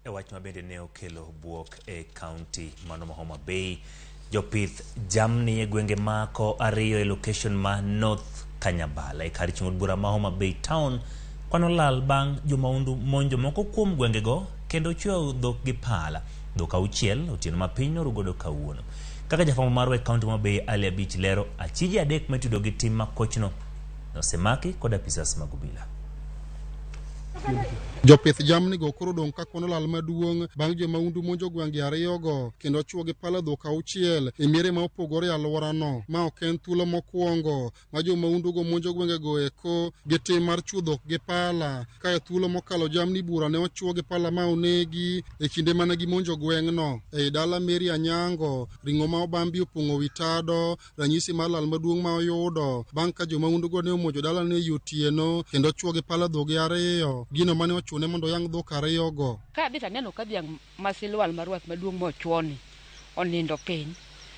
E wach ma bende ne okelo buok e kaunti mano ma Homa Bay, jopith jamni e gwenge mako ariyo e location ma North Kanyabala e kar chung' od bura ma Homa Bay Town kwano lal bang' jomaundu monjo moko kuom gwengego kendo chweyo dhok gi pala. Dhok auchiel otieno ma piny noru godo kawuono. Kaka jafwambo marwa e kaunti ma Homa Bay Ali Abich lero, achije adek maitudo gi tim makochno nosemaki kod apisas mag obila. Jopith jamnigo koro odong' ka kwano lal maduong' bang' jomaundu monjo gwenge ariyogo kendo chwo gi pala dhok auchiel e miere ma opogore e alworano. Ma ok en thuolo mokwongo ma jomaundugo monjo gwengego eko gi tim mar chwo dhok gi pala, ka e thuolo mokalo jamni bura ne ochwo gi pala ma onegi e kinde mane gimonjo gweng'no. Ei dala Mary Anyango, ring'o ma obambi opong'o wi tado ranyisi mar lal maduong' ma oyudo bang' ka jomaundugo ne omonjo dalane e otieno kendo chwo gi pala dhoge ariyo, gino mane ochune mondo oyang' dhok ariyogo. Ka adhi to aneno ka dhiang' ma silwal ma rwath maduong' mochuoni onindo piny.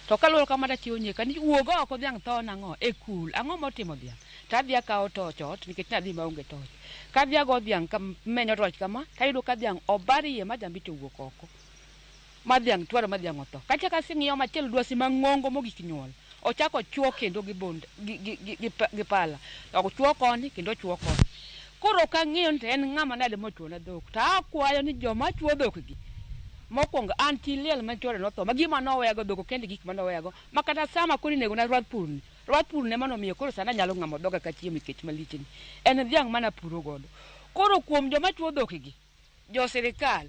To kaluwore kama tachiewo nyeka ni wuog oko dhiang' tho nang'o e kul. Ang'o motimo dhiang'? To adhi akawo toch ot nikech nadhi maonge toch. Kadhi ago dhiang' menyo toch kama tayudo ka dhiang' obar iye ma jambi to owuok oko. Ma dhiang' twaro ma dhiang' otho. Kachako asing'iyo machielo dwasi mang'ongo mogik nyuol. Ochako ochuo kendo gi bond gi, gi, gi, gi, gi pala. Ochuo koni kendo ochuo koni. Koro ok ang'eyo ni to en ng'ama nade mochuona dhok. To akwayo ni joma chuo dhok gi mokwongo an chi liel ma chwore notho ma gima noweyago dhok ok kende gik manoweyago ma kata sama koro inego na rwadh pur ni rwadh pur ne manomiyo koro sani anyalo ng'amo dhoga kachiemo e kech malich ni en dhiang' mana puro godo. Koro kuom joma chuo dhok gi jo sirikal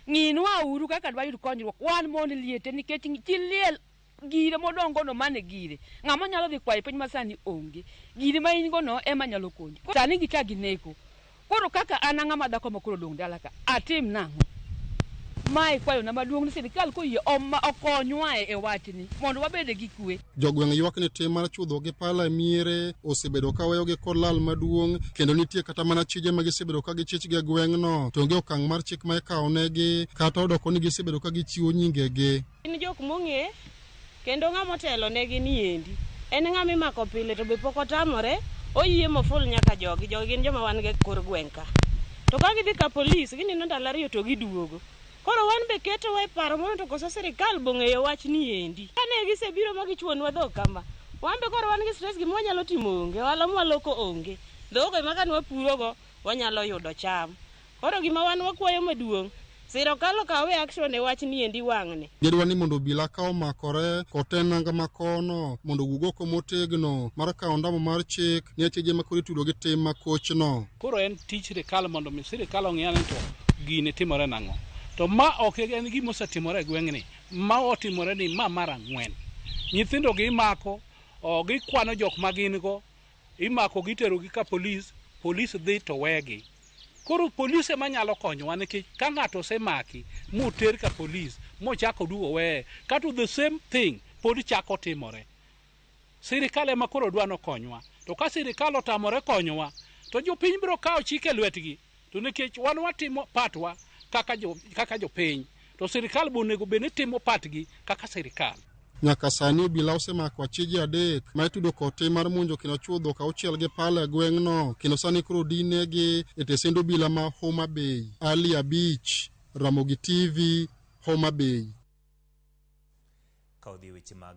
ng'inwa uru kaka dwayud konyruok wan mon liete nikech chi liel gire modongo no mane gire ng'ama nyalo dhi kwayo piny masani onge gire ma in go no ema nyalo konyi sani gicha gineko koro kaka an ang'ama dhako ma koro odong' dala ka atim nang'o mae kwayona maduong' ni sirikal koyie okonywa e wachni mondo wabede gi kwe. Jogweng' ywak ni tim mar chudho gi pala e miere osebedo ka weyogi kod lal maduong' kendo nitie kata mana chije ma gisebedo ka gichich gi e gweng'no to onge okang' mar chik ma ikawonegi kata odoko ni gisebedo ka gichiwo nyingegi. Gin jok mong'e kendo ng'ama otelo negi ni endi en ng'ama imako pile to be pok otamore oyie moful nyaka jogi. Jogi gin joma wan go e kor gweng' ka. To ka gidhi ka polis ginindo ndalo ariyo to giduogo. Koro wan be ketowa e paro mondo to koso sirikal bong'eyo wach ni endi. Kane gisebiro ma gichuonwa dhok kama, wan be koro wan gi stress gima wanyalo timo onge, ohala mwaloko onge. Dhok ema kane wapurogo wanyalo yudo cham. Koro gima wan wakwayo maduong', sirikal okawe action e wach ni endi wang'ni. Gidwa ni mondo obila ka omakore kod tend nanga makono mondo owuog oko motegno mar kawo ondamo mar chik ne achije ma koro itudo gi tim makochno. Koro en tich sirikal mondo mi sirikal ong'i ane to gini timore nang'o. To ma ok en gima osetimore e gweng'ni, ma otimore ni ma mar ang'wen. Nyithindo gi imako, gikwano jok ma gin go, imako gi itero gi ka polis, polis dhi to wegi. Koro polis ema nyalo konyowa nikech ka ng'ato osemaki moter ka polis mochako oduogo weye, kato the same thing pod chako timore. Sirikal ema koro dwa nokonywa. To ka sirikal otamore konyowa, to jopiny biro kawo chik e lwetgi. To nikech wan watimo patwa kaka jopiny, to sirikal be onego bed ni timo patgi kaka sirikal. Nyaka sani obila osemako achije adek ma itudo kod tim mar monjo kendo chuo dhok auchiel gi pala e gweng'no kendo sani koro dinegi e tesend obila ma Homa Bay. Ali Abich, Ramogi TV, Homa Bay. Ka odhi e weche mag